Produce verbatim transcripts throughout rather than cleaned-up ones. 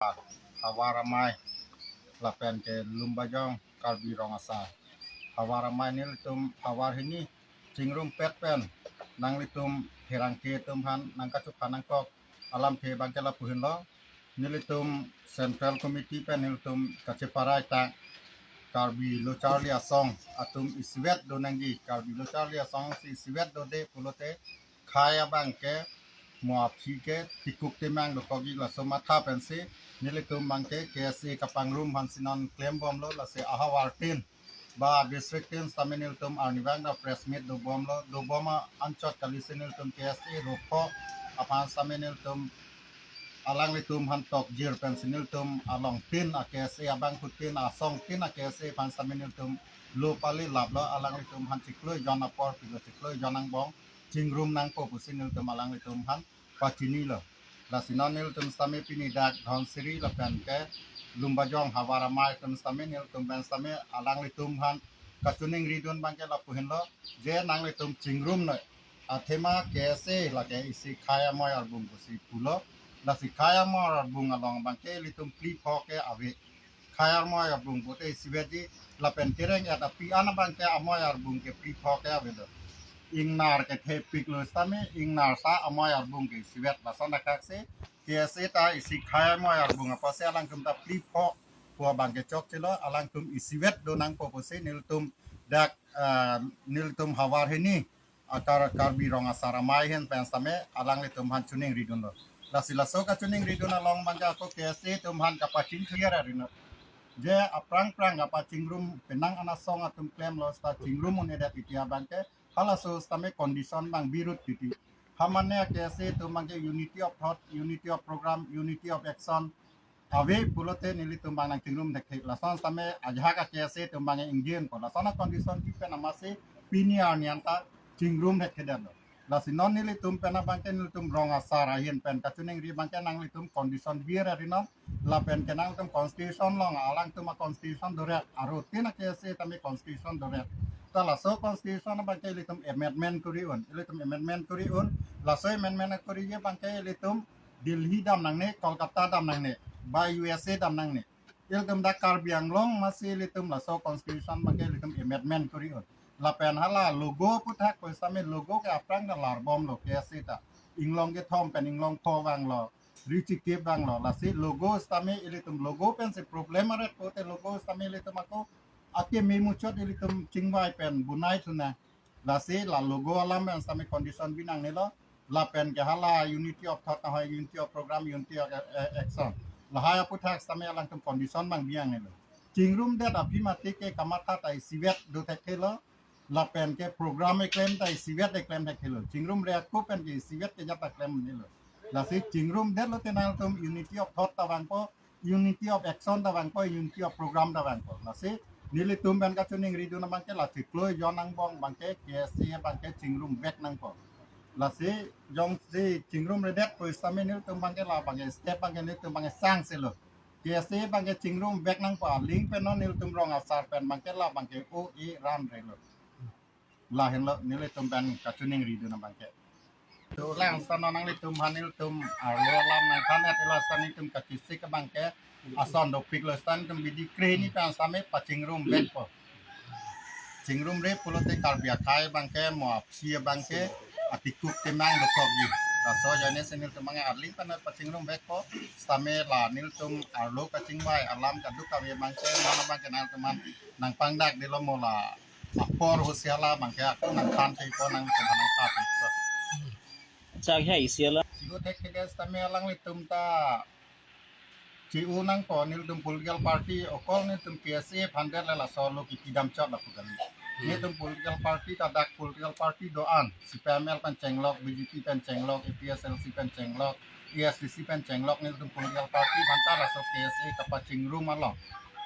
Havar Amei lapen ke Lumbajong Karbi Rong Asar. Havar Amei nelitum havar hini chingrumpet pen nanglitum pherangke atum aphan nangkachuphan nangkok alamthe abangke lapu henlo. Nelitum Central Committee pen nelitum kacheparai ta Karbi Locharli Asong atum isivet do nangji, Karbi Locharli Asong si isivet dode pulote khei abangke mo aphi ke tikuk temang dokokji, laso matha pensi nelitum abangke K S A kapangrum aphansi non klembomlo. Lasi ahavar tin ba district tin sitame nelitum arnivang ta press meet dobomlo, dobom anchot kalisi nelitum K S A ropho aphan sitame nelitum alanglitum aphan tokjir pensi nelitum along tin a K S A, abangphu tin asong tin a K S A aphan sitame nelitum lo pali laplo, alanglitum aphan chiklo ejon apor pilo, chiklo ejon angbong chingrum nangpo pusi nelitum alanglitum aphan pachinilo. Lasi non nelitum sitame pini dak Dhansiri lapen ke Lumbajong Havar Amei atum sitame nelitum pen sitame alanglitum aphan kachiningridun abangke lapu henlo, je nanglitum chingrum noi. Athema K S A lake isi khei amoi arbung pusi pulo. Lasi khei amoi arbung along abangke ilitum phli pho ke ave. Khei amoi arbung pote isivetji, lapen kereng et api an abangke amoi arbung ke phli pho ke avelo. Ingnar ke thepiklo sitame ingnar sa amoi arbung ke isivet, lason akaksi K S A ta isi khei amoi arbung apotsi alangtum ta phli pho pu abangke chokchelo, alangtum isivet do nangpo pusi nelitum dak, ah, nelitum havar hini akar Karbi Rong Asar Amei ahin pen sitame alanglitum aphan chiningridunlo. Lasi laso kachiningridun along abangke ako K S A atum aphan kapachingthir arinot. Je aphrang phrang kapachingrum penang anasong atum klemlo sita chingrum un-edet titi abangke halaso sitame condition abang birut titi. Hamane K S A atum abangke unity of thought, unity of program, unity of action ave pulote nelitum abang nangchingrum thekthe. Lason sitame ajahak a K S A atum abang ingjinpo. Lason a condition kipen amatsi pini arni anta chingrum thekthedetlo. Lasi non nelitum pen abangke nelitum Rong Asar ahin pen kachiningri abangke nanglitum condition bir arinon, lapen ke nanglitum constitution along alangtum a constitution doret, aro tin a K S A tame constitution doret. Ta laso constitution abangke ilitum amendment kori un, ilitum amendment kori un, laso amendment koriji abangke ilitum Delhi dam nangne, Kolkata dam nangne, ba U S A dam nangne. Ilitum dak Karbi Anglong amatsi ilitum laso constitution abangke ilitum amendment kori un. Lapen hala logo aputhak ko sitame logo ke aphrang ta larbomlo K S A ta. Inglong kethom pen inglong pho vanglo, richikip vanglo. Lasi logo sitame ilitum logo pensi problem aret pote logo sitame ilitum ako akeme muchot ilitum chingvai pen bunai thu nang. Lasi la logo alam pen sitame condition bi nangnelo. Lapen ke hala unity of thought nahoi, unity of program, unity of, eh, action. Lahai aputhak sitame alangtum condition abang bi nangnelo. Chingrumdet aphi mati ke kamatha ta isivet do thekthelo. Lapen ke program eklem ta isivet eklem thekthelo. Chingrumre ako pen ke isivet ke jat ta klem nelo. Lasi chingrumdetlo te nangtum unity of thought ta vangpo, unity of action ta vangpo, unity of program ta vangpo. Lasi nelitum pen kachiningridun abangke la chiklo ejon angbong abangke K S A abangke chingrumvek nangpo. Lasi jongsi chingrumredet pu sitame nelitum abangke la abangke step abangke nelitum abangke sangselo. K S A abangke chingrumvek nangpo, aling pen non nelitum Rong Asar pen abangke la abangke o e ran relo. Lahenlo nelitum pen kachiningridun abangke. To lang sitame nanglitum aphan nelitum arlo alam nangthan-et ilo sitame nelitum kachisik abangke ason dopiklo sitame nelitum bidi krehini pen sitame pachingrumvekpo. Chingrumre pulote Karbi akhei abangke mo aphi abangke atikuk temang dokokji. Laso ajoine si nelitum abangke aling pen pachingrumvekpo. Sitame la nelitum arlo kachingvai alam kadokave abangke non abangke nangtum aphan nangpangdakdetlo mo la apor husi hala abangke ako nangthan thekpo, nangtum aphan nangthan thekpo. Chak hai isi alam. Chigo thekthedet sitame alanglitum ta chi-o nangpo, nelitum political party okol nelitum K S A aphan det le laso lo kipidam chot lapu kali. Nelitum political party ta dak political party do-an, C P I M L pen chenglok, B J P pen chenglok, A P H L C pen chenglok, A S D C pen chenglok, nelitum political party aphan ta laso K S A kapachingrum along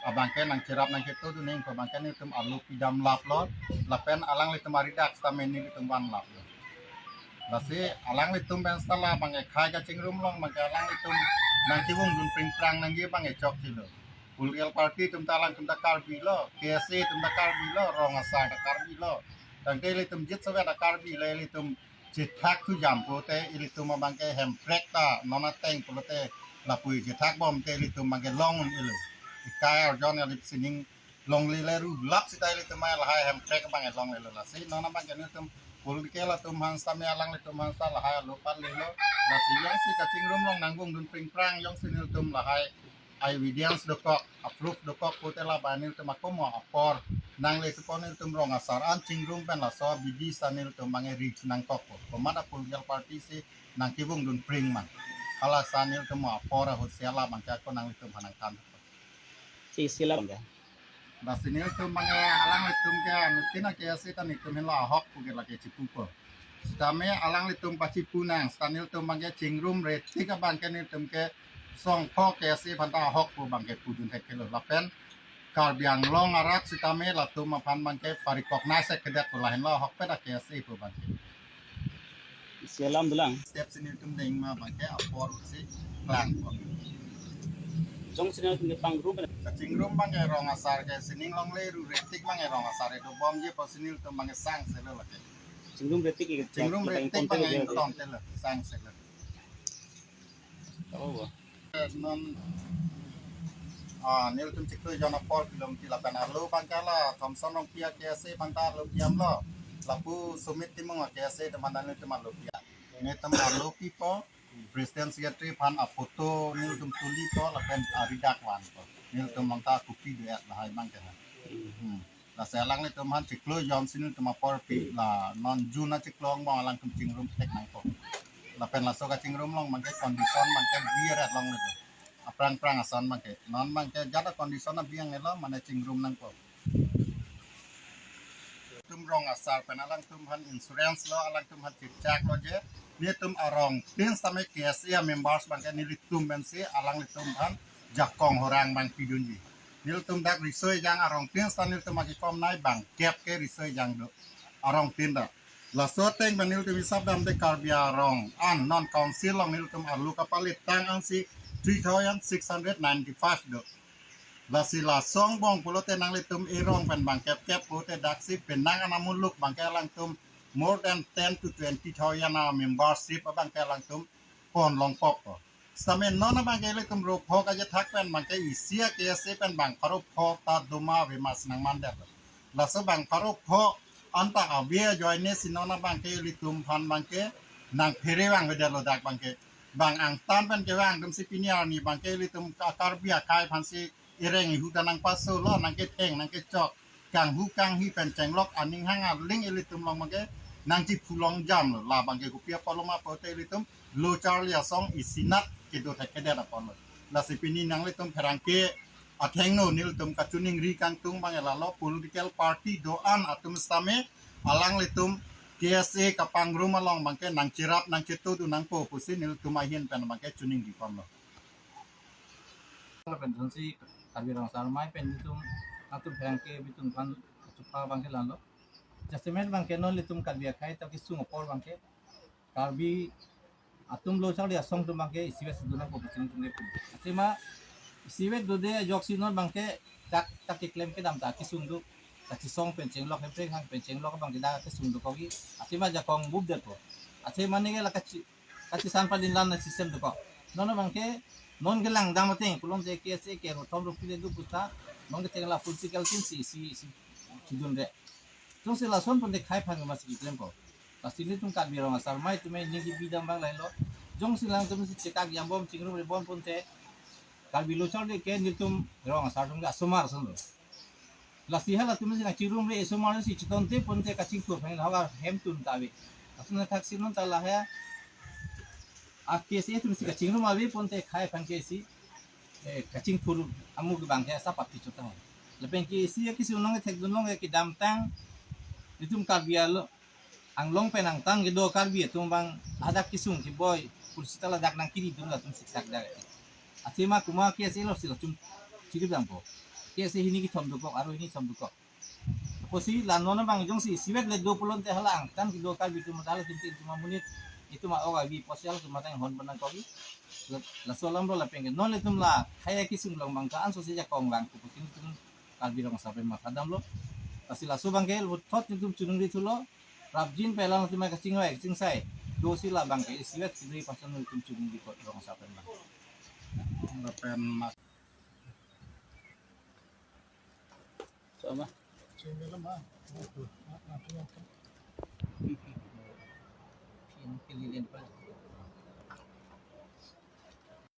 abangke nangcherap nangketodun nangpo abangke nelitum arlo pidam laplo, lapen alanglitum aridak sitame nelitum vanlaplo. Lasi alanglitum pen sitame la abangke khei kachingrum along abangke alanglitum nangkevungdun pringprang nangji abangke chokchelo. Political party atum ta alangtum ta Karbi lo, K S A atum ta Karbi lo, Rong Asar ta Karbi lo. Tangte ilitum jitsovet ta Karbi le ilitum chethak thujam pote ilitum abangke Hemprek ta non ateng pulote Lapu ejethak bom te ilitum abangke long un-elo. Ekai arjon alip sining longle le ru lap sita ilitum abang lahai hem trek abang longlelo. Lasi non abangke nelitum political atum aphan sitame alanglitum aphan sita lahai alo patlelo. Lasi jongsi kachingrum along nangvungdun pringprang jongsi nelitum lahai evidence dokok, a proof dokok pute labang nelitum akomo apor nangle, supo nelitum rong asar an chingrum pen laso abidi sita nelitum abangke reach nangkokpo. Komat a political party si nangkevungdun pring ma, hala sita nelitum apor ahut si labangke ako nanglitum aphan nangthan. Si sila bangke. Lasi nelitum abangke alanglitum ke nelitum ke sita nelitum henlo ahok pu ke lake chipupo. Sitame alanglitum pachipu nang, sita nelitum abangke chingrum retik abangke nelitum ke songpho ke si aphanta ahok pu abangke pudun thekthe lo. Lapen Karbi Anglong arat sitame latum aphan abangke pa-recognize thekthe det pu lahenlo ahokpet a K S A pu abangke. Selam dolang. Step si nelitum deng ma abangke apor si klangpo. Jongsi nelitum pangrum. Kachingrum abangke rong asar ke sining longle ru retik abangke rong asar ke dobomji pusi nelitum abangke sangselo lake. Chingrum retik ke. Chingrum retik abangke ingtontelo, sangselo. Apa bo? Non, ah, nelitum chiklo jon apor pilom ti lapen arlo abangke la Thomson Rongpi a K S A aphanta arlo pidamlo. Lapu Sumit Timung a K S A atum aphanta nelitum arlo pidam. Nelitum arlo pipo, President Secretary aphan a photo nelitum tulipo lapen aridak vanpo. Nelitum along ta kopi do-et lahai abangke ha. Hmm. Lasi alanglitum aphan chiklo jon si nelitum apor pi, la non June a chiklo angbong alangtum chingrum thek nangpo. Lapen laso kachingrum along abangke condition abangke bi arat longlepo. Aphrang phrang ason abangke. Non abangke jat a condition abang elo mane chingrum nangpo. Nelitum rong asar pen alangtum aphan insurance lo, alangtum aphan chipchak lo je nelitum arongtin sitame K S A members abangke nelitum pensi alanglitum aphan jakong horang abang pidunji. Nelitum dak riso ejang arongtin sita nelitum akekom nai bangkep ke riso ejang do arongtin dak. Laso ateng abang nelitum hisap damde Karbi arong an non council along nelitum arlo kapalitang ansi three thousand six hundred ninety-five do. Lasi laso angbong pulote nanglitum erong pen bangkep kep pulote daksi penang ana muluk abangke alangtum more than ten to twenty thousand a membership abangke alangtum pon longpokpo. Sitame non abangke ilitum ro pho kachethak pen abangke isi a K S A pen bang pharo pho ta doma ave ma si nangmandet. Laso bang pharo pho anta ave ajoine si non abangke ilitum aphan abangke nangphere vangvedetlo dak abangke. Bang angtan pen kevang atum si pini arni abangke ilitum ka-, Karbi akhei aphansi ereng ihu ta nangpasolo, nangketheng, nangkechok, kanghu kanghi pen chenglok aning hang aling ilitum along abangke nangchiphu longjamlo. La abangke kopi apotlo ma pulote ilitum lo charli asong isinat kedo thekthedet apotlo. Lasi pini nanglitum pherangke athengno nelitum kachiningri kangtung abang lalo, political party do-an atum sitame alanglitum K S A kapangrum along abangke nangcherap nangchetongdun nangpo pusi nelitum ahin pen abangke chiningri ponlo. Lapen jongsi Karbi Rong Asar Amei pen nelitum, nangtum pherangke bitum aphan chupa abangke lalo. Jasemet abangke non ilitum Karbi akhei ta kesung apor abangke Karbi atum lo charli asong atum abangke isivet si dun nangpo pusi nelitum ke pu. Athema isivet dode ajoksi non abangke tak tak keklem kedam ta kesung do. Tak kesung pen chenglok, hemprek hang pen chenglok abangke dak kesung dokokji. Athema jakong bupdetpo. Athema neke la kachi kachisan padin lan na system dokok. Non abangke non kelang dam ateng pulote K S A ke rotom rupile do puta non ke tengla political team si si si chidunre. Jongsi lason pulote khei aphan ke masi klempo. Lasi nelitum Karbi Rong Asar Amei atum ningje bidam abang lahenlo. Jongsi alangtum si chekak jambom chingrum rebom pulote Karbi lo charli ke nelitum rong asar atum ke asomar ason lo. Lasi halatum si nangchingrumre asomar si chitonte pulote kachingthur aphan havar hemtun ta ave. Ason thaksi non ta lahai a K S A atum si kachingrum ave pulote khei aphan ke si, eh, kachingthur amu ke abangke asap api chota. Lapen ke si ya kisi unang thekdun long ya kedamtang nelitum Karbi alo Anglong pen angtan kedo Karbi atum abang hadak kesung keboi, kursi ta ladak nangkiri dun latum siksak dak. Athema komat K S A lo si latum chiri dampo. K S A hini kethom dokok, aro hini thom dokok. Pusi la non abang jongsi isivet le do pulote hala angtan kedo Karbi atum ta latum tin atum amonit itum a-ok avi pusi latum ateng hon pen nangkokji. La, laso alam lo lapen ke non ilitum la khei akesung along abang ka-anso si jakong vangpo pusi nelitum Karbi Rong Asar pen mathadamlo. Lasi laso abangke puthot nelitum chiningri thulo. Prapjin pen alangtum kachingvai kachingsai do si la abangke isivet si do-i pason nelitum chiningri kot rong asar pen abang. Lapen mak. Sama. Pin pilih pala.